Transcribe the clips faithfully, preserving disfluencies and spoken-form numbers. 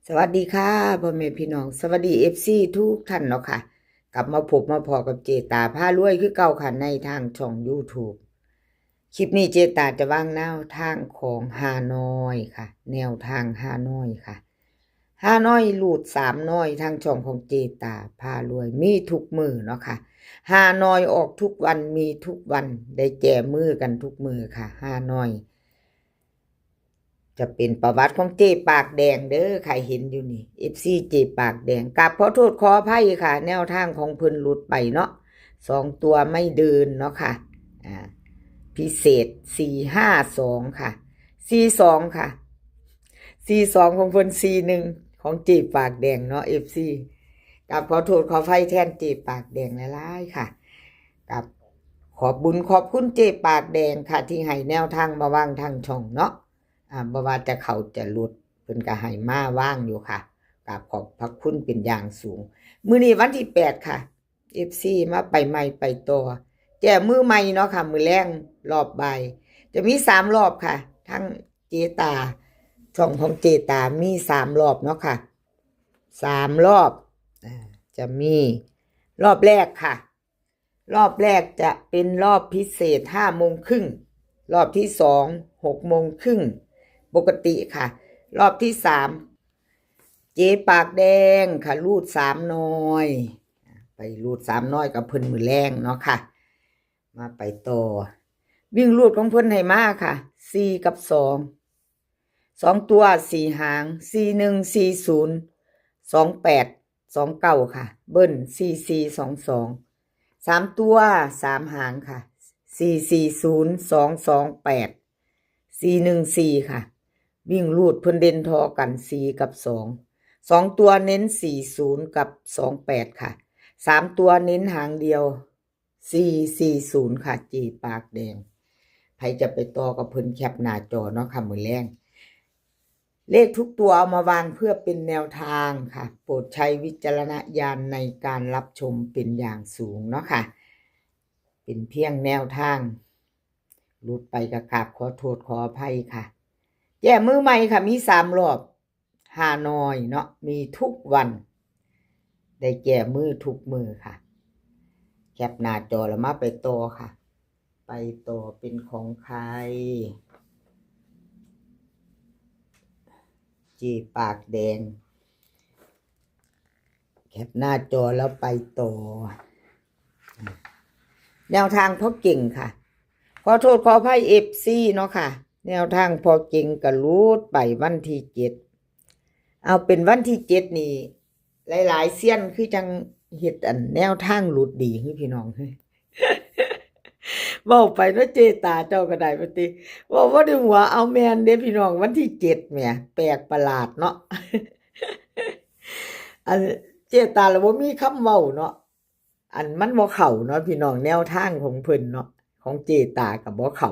สวัสดีค่ะพ่อแม่พี่น้อง สวัสดีเอฟซีทุกท่านเนาะค่ะ กลับมาพบมาพ้อกับเจตาพารวยคือเก่าค่ะ ในทางช่องยูทูบ คลิปนี้เจตาจะวางแนวทางของฮานอยค่ะ แนวทางฮานอยค่ะ ฮานอยรูดสามน้อย ทางช่องของเจตาพารวยมีทุกมื้อเนาะค่ะ ฮานอยออกทุกวัน มีทุกวัน ได้แก้มือกันทุกมื้อค่ะ ฮานอย จะเป็นประวัติของเจปากแดงเด้อค่ะ เห็นอยู่นี่ เอฟซี เจปากแดง กราบขอโทษขออภัยค่ะ แนวทางของเพิ่นหลุดไปเนาะ สองตัวไม่เดินเนาะค่ะ อ่า พิเศษ สี่ห้าสอง ค่ะ สี่สอง ค่ะ สี่สอง ของเพิ่น สี่หนึ่ง ของเจปากแดงเนาะ เอฟซี กราบขอโทษขออภัยแทนเจปากแดงหลายๆค่ะ กราบขอบบุญขอบคุณเจปากแดงค่ะ ที่ให้แนวทางมาวางทางช่องเนาะ อ่า บ่ว่าจะเข้าจะหลุด เพิ่นก็ให้มาวางอยู่ค่ะ กราบขอบพระคุณเป็นอย่างสูง มื้อนี้วันที่แปดค่ะ เอฟซี มาไปใหม่ไปต่อ แก้มือใหม่เนาะค่ะ มื้อแลงรอบบ่าย จะมีสามรอบค่ะ ทั้งเจตา ช่องของเจตามีสามรอบเนาะค่ะ สามรอบ อ่า จะมีรอบแรกค่ะ รอบแรกจะเป็นรอบพิเศษ ห้าโมงครึ่ง รอบที่สอง หกโมงครึ่ง ปกติค่ะ รอบที่สาม เจปากแดงค่ะ รูดสามน้อย ไปรูดสามน้อยกับเพิ่นมื้อแลงเนาะค่ะ มาไปต่อ วิ่งรูดของเพิ่นให้มาค่ะ สี่ กับ สอง สองตัว สี่ หาง สี่ หนึ่ง สี่ ศูนย์ สอง แปด สอง เก้า ค่ะ เบิ้ล สี่ สี่ สอง สอง สามตัว สาม หางค่ะ สี่ สี่ ศูนย์ สอง สอง แปด สี่ หนึ่ง สี่ ค่ะ วิ่งรูดเพิ่นเด่นทอกัน สี่ กับ สอง สอง ตัวเน้น สี่ ศูนย์ กับ สอง แปด ค่ะ สามตัวเน้นหางเดียว สี่ สี่ ศูนย์ ค่ะ เจปากแดง ไผจะไปต่อกับเพิ่นแคปหน้าจอเนาะค่ะ มื้อแลง เลขทุกตัวเอามาวางเพื่อเป็นแนวทางค่ะ โปรดใช้วิจารณญาณในการรับชมเป็นอย่างสูงเนาะค่ะ เป็นเพียงแนวทาง หลุดไปก็กราบขอโทษขออภัยค่ะ แก้มือใหม่ค่ะ มีสามรอบ ฮานอยเนาะ มีทุกวัน ได้แก้มือทุกมื้อค่ะ แคปหน้าจอแล้วมาไปต่อค่ะ ไปต่อเป็นของใคร เจปากแดง แคปหน้าจอแล้วไปต่อ แนวทางพ่อเก่งค่ะ ขอโทษขออภัย เอฟซี เนาะค่ะ แนวทางพ่อเก่งก็หลุดไปวันที่เจ็ด เอาเป็นวันที่เจ็ดนี่ หลายๆเซียนคือจังเฮ็ดอันแนวทางหลุดดีคือพี่น้องเฮ้ย เว้าไปเนาะเจตาเจ้าก็ได้ปะติ เว้าบ่ได้หัว เอาแม่นเด้พี่น้อง วันที่เจ็ดแหม แปลกประหลาดเนาะ อันเจตาละบ่มีคำเว้าเนาะ อันมันบ่เข้าเนาะพี่น้อง แนวทางของเพิ่นเนาะ ของเจตาก็บ่เข้า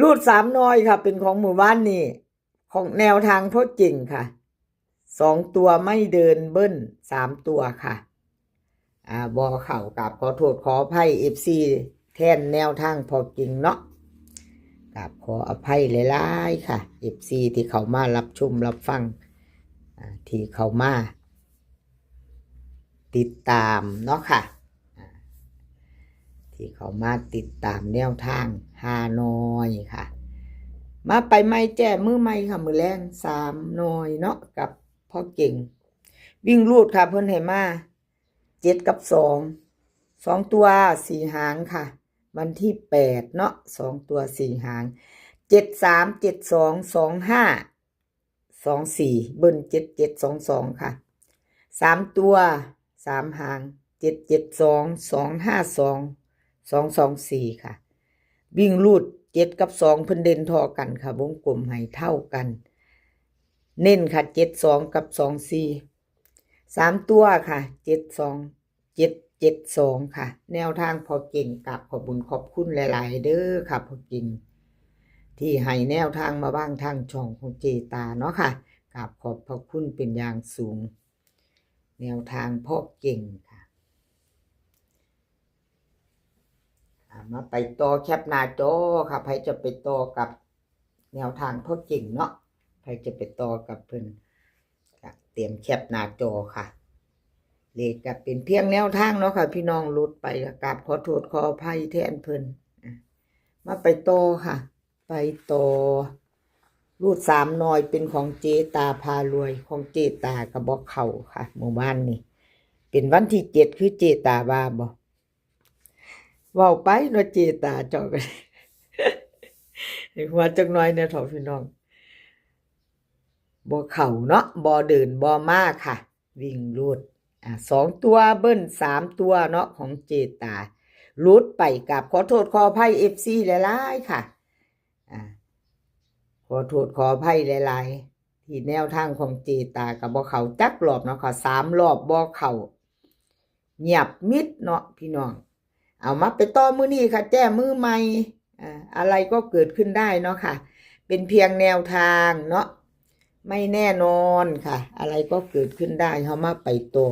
รูดสามน้อยค่ะ เป็นของมื้อวานนี้ ของแนวทางพ่อเก่งค่ะ สองตัวไม่เดินเบิ้ล สามตัวค่ะ อ่า บ่เข้า กราบขอโทษขออภัย เอฟซี แทนแนวทางพ่อเก่งเนาะ กราบขออภัยหลายๆค่ะ เอฟซี ที่เข้ามารับชมรับฟัง อ่า ที่เข้ามา ติดตามเนาะค่ะ อ่า ที่เข้ามาติดตามแนวทางฮานอยค่ะ มาไปใหม่แก้มือใหม่ค่ะ มื้อแลงสามน้อยเนาะ กับพ่อเก่ง วิ่งรูดค่ะ เพิ่นให้มา เจ็ด กับ สอง สองตัว สี่ หางค่ะ วันที่แปดเนาะ สองตัว สี่ หาง เจ็ด สาม เจ็ด สอง สอง ห้า สอง สี่ เบิ้ล เจ็ด เจ็ด สอง สอง ค่ะ สามตัว สาม หาง เจ็ด เจ็ด สอง สอง ห้า สอง สอง สอง สี่ ค่ะ วิ่งรูด เจ็ด กับ สอง เพิ่นเด่นทอกันค่ะ วงกลมให้เท่ากัน เน้นค่ะ เจ็ด สอง กับ สอง สี่ สามตัวค่ะ เจ็ด สอง เจ็ด เจ็ด สอง ค่ะ แนวทางพ่อเก่ง กราบขอบบุญขอบคุณหลายๆเด้อค่ะพ่อเก่ง ที่ให้แนวทางมาวางทางช่องของเจตาเนาะค่ะ กราบขอบพระคุณเป็นอย่างสูง แนวทางพ่อเก่งค่ะ อ่า มาไปต่อแคปหน้าจอค่ะ ไผจะไปต่อกับแนวทางพ่อเก่งเนาะ ใครจะไปต่อกับเพิ่น ก็เตรียมแคปหน้าจอค่ะ เลขก็เป็นเพียงแนวทางเนาะค่ะ พี่น้อง หลุดไปก็กราบขอโทษขออภัยแทนเพิ่น อ่ะ มาไปต่อค่ะ ไปต่อ รูดสามหน่อยเป็นของเจตาพารวย ของเจตาก็บ่เข้าค่ะ เมื่อวานนี้ เป็นวันที่เจ็ด คือเจตาว่าบ่ เว้าไปเนาะเจตา เจ้าก็ ให้หัวจักหน่อยแหน่เถาะพี่น้อง บ่เข้าเนาะ บ่เดินบ่มาค่ะ วิ่งรูด อ่า สองตัวเบิ้ลสามตัวเนาะ ของเจตา หลุดไป กราบขอโทษขออภัย เอฟซี หลายๆ ค่ะ อ่า ขอโทษขออภัยหลายๆ ที่แนวทางของเจตาก็บ่เข้าจักรอบเนาะค่ะ สามรอบบ่เข้า เงียบมิดเนาะพี่น้อง เอามาไปต่อมื้อนี้ค่ะ แจ้มือใหม่ อ่า อะไรก็เกิดขึ้นได้เนาะค่ะ เป็นเพียงแนวทางเนาะ ไม่แน่นอนค่ะ อะไรก็เกิดขึ้นได้ เฮามาไปต่อ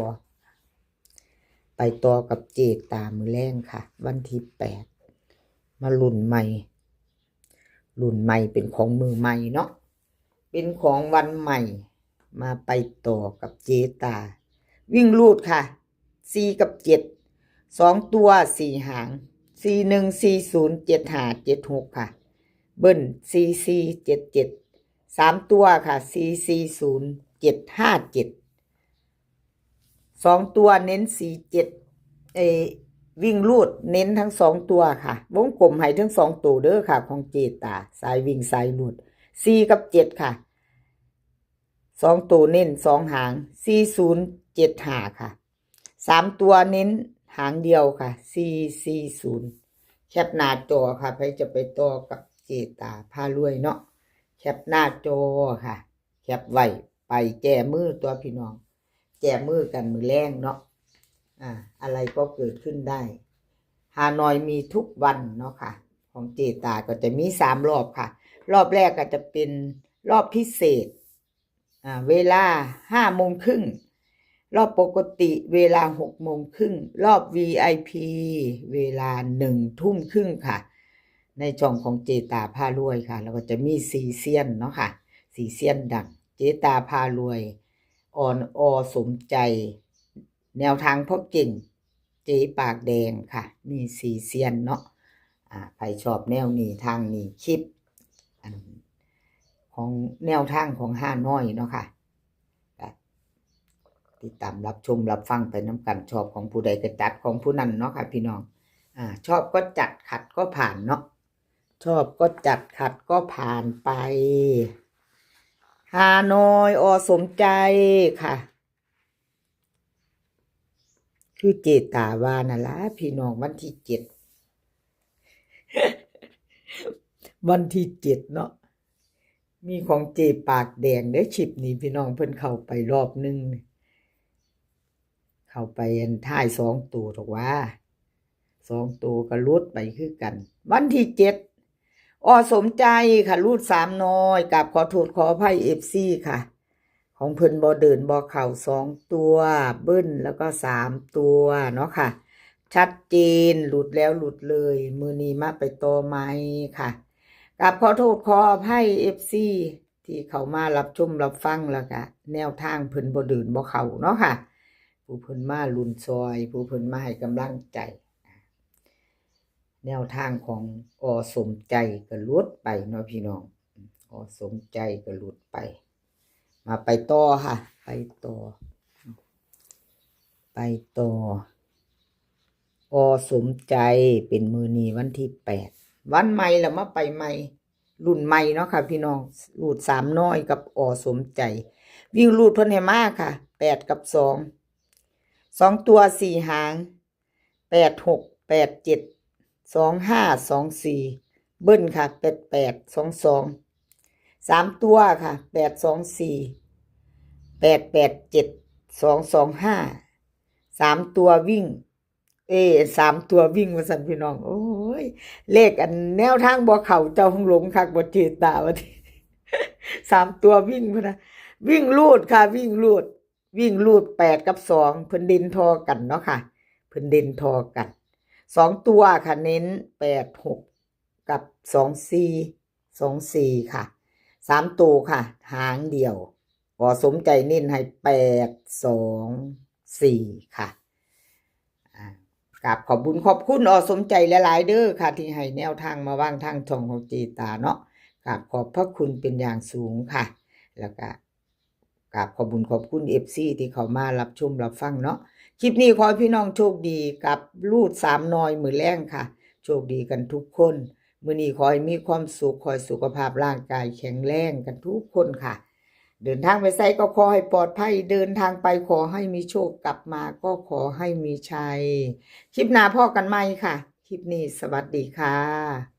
ไปต่อกับเจตามื้อแลงค่ะ วันที่แปด มารุ่นใหม่ รุ่นใหม่เป็นของมือใหม่เนาะ เป็นของวันใหม่ มาไปต่อกับเจตา วิ่งรูดค่ะ สี่ กับ เจ็ด สองตัว สี่ หาง สี่ หนึ่ง สี่ ศูนย์ เจ็ด ห้า เจ็ด หก ค่ะ เบิ้ล สี่ สี่ เจ็ด เจ็ด สามตัวค่ะ สี่ สี่ ศูนย์ เจ็ด ห้า เจ็ด สองตัวเน้น สี่ เจ็ด เออ วิ่งรูดเน้นทั้งสองตัวค่ะ วงกลมให้ทั้งสองตัวเด้อค่ะ ของเจตา สายวิ่งสายรูด สี่ กับ เจ็ด ค่ะ สองตัวเน้นสองหาง สี่ ศูนย์ เจ็ด ห้า ค่ะ สามตัวเน้นหางเดียวค่ะ สี่ สี่ ศูนย์ แคปหน้าจอค่ะ ใครจะไปต่อกับเจตาพารวยเนาะ แคปหน้าจอค่ะ แคปไว้ ไปแจ้มือตัวพี่น้อง แจ้มือกันมื้อแลงเนาะ อ่า อะไรก็เกิดขึ้นได้ ฮานอยมีทุกวันเนาะค่ะ ของเจตาก็จะมีสามรอบค่ะ รอบแรกก็จะเป็นรอบพิเศษ อ่า เวลาห้าโมงครึ่ง รอบปกติเวลาหกโมงครึ่ง รอบ วี ไอ พี เวลาหนึ่งทุ่มครึ่งค่ะ ในช่องของเจตาพารวยค่ะ แล้วก็จะมีสี่เซียนเนาะค่ะ สี่เซียนดัง เจตาพารวย ออน อ สมใจ แนวทางพ่อเก่ง เจปากแดงค่ะ มีสี่เซียนเนาะ อ่า ใครชอบแนวนี้ทางนี้คลิป อัน ของแนวทางของฮานอยเนาะค่ะ ก็ติดตามรับชมรับฟังไปนำกัน ชอบของผู้ใดก็จัดของผู้นั้นเนาะค่ะพี่น้อง อ่า ชอบก็จัด ขัดก็ผ่านเนาะ ชอบก็จัด ขัดก็ผ่านไป ฮานอย อ สมใจค่ะ คือเจตาว่านั่นล่ะพี่น้อง วันที่เจ็ด วันที่เจ็ดเนาะ มีของเจปากแดงเด้อ คลิปนี้พี่น้อง เพิ่นเข้าไปรอบหนึ่ง เข้าไปอันท้ายสองตัวดอกว่า สองตัวก็หลุดไปคือกัน วันที่เจ็ด อ สมใจค่ะ รูดสามหน่อย กราบขอโทษขออภัย เอฟซี ค่ะ ของเพิ่นบ่เดินบ่เข้า สองตัวเบิ้ล แล้วก็สามตัวเนาะค่ะ ชัดเจน หลุดแล้วหลุดเลย มื้อนี้มาไปต่อใหม่ค่ะ กราบขอโทษขออภัย เอฟซี ที่เข้ามารับชมรับฟัง แล้วก็แนวทางเพิ่นบ่เดินบ่เข้าเนาะค่ะ ผู้เพิ่นมาลุ้นซอย ผู้เพิ่นมาให้กำลังใจ แนวทางของ อ สมใจก็หลุดไปเนาะพี่น้อง อ สมใจก็หลุดไป มาไปต่อค่ะ ไปต่อ ไปต่อ อ สมใจ เป็นมื้อนี้วันที่แปด วันใหม่แล้วมาไปใหม่ รุ่นใหม่เนาะค่ะพี่น้อง รูดสามหน่อยกับ อ สมใจ วิ่งรูดเพิ่นให้มาค่ะ แปด กับ สอง สองตัวสี่หาง แปด หก แปด เจ็ด สอง ห้า สอง สี่ เบิ้ลค่ะ แปด แปด สอง สอง สามตัวค่ะ แปด สอง สี่ แปด แปด เจ็ด สอง สอง ห้า สามตัววิ่ง เอ สามตัววิ่งว่าซั่นพี่น้อง โอ้ย เลขอันแนวทางบ่เข้า เจ้าหงหลงคักบ่เจตาว่าติ สามตัววิ่งพุ้นนะ วิ่งรูดค่ะ วิ่งรูด วิ่งรูด แปด กับ สอง เพิ่นเด่นท่อกันเนาะค่ะ เพิ่นเด่นท่อกัน สองตัวค่ะ เน้น แปด หก กับ สอง สี่ สอง สี่ ค่ะ สามตัวค่ะ หางเดียว อ.สมใจเน้นให้ แปดสองสี่ ค่ะ อ่ากราบขอบบุญขอบคุณ อ.สมใจหลายๆเด้อค่ะ ที่ให้แนวทางมาวางทางช่องของเจตาเนาะ กราบขอบพระคุณเป็นอย่างสูงค่ะ แล้วก็กราบขอบบุญขอบคุณ เอฟซี ที่เข้ามารับชมรับฟังเนาะ คลิปนี้ขอให้พี่น้องโชคดีกับรูดสามหน่อยมื้อแลงค่ะ โชคดีกันทุกคน มื้อนี้ขอให้มีความสุข ขอให้สุขภาพร่างกายแข็งแรงกันทุกคนค่ะ เดินทางไปไสก็ขอให้ปลอดภัย เดินทางไปขอให้มีโชค กลับมาก็ขอให้มีชัย คลิปหน้าพ้อกันใหม่ค่ะ คลิปนี้สวัสดีค่ะ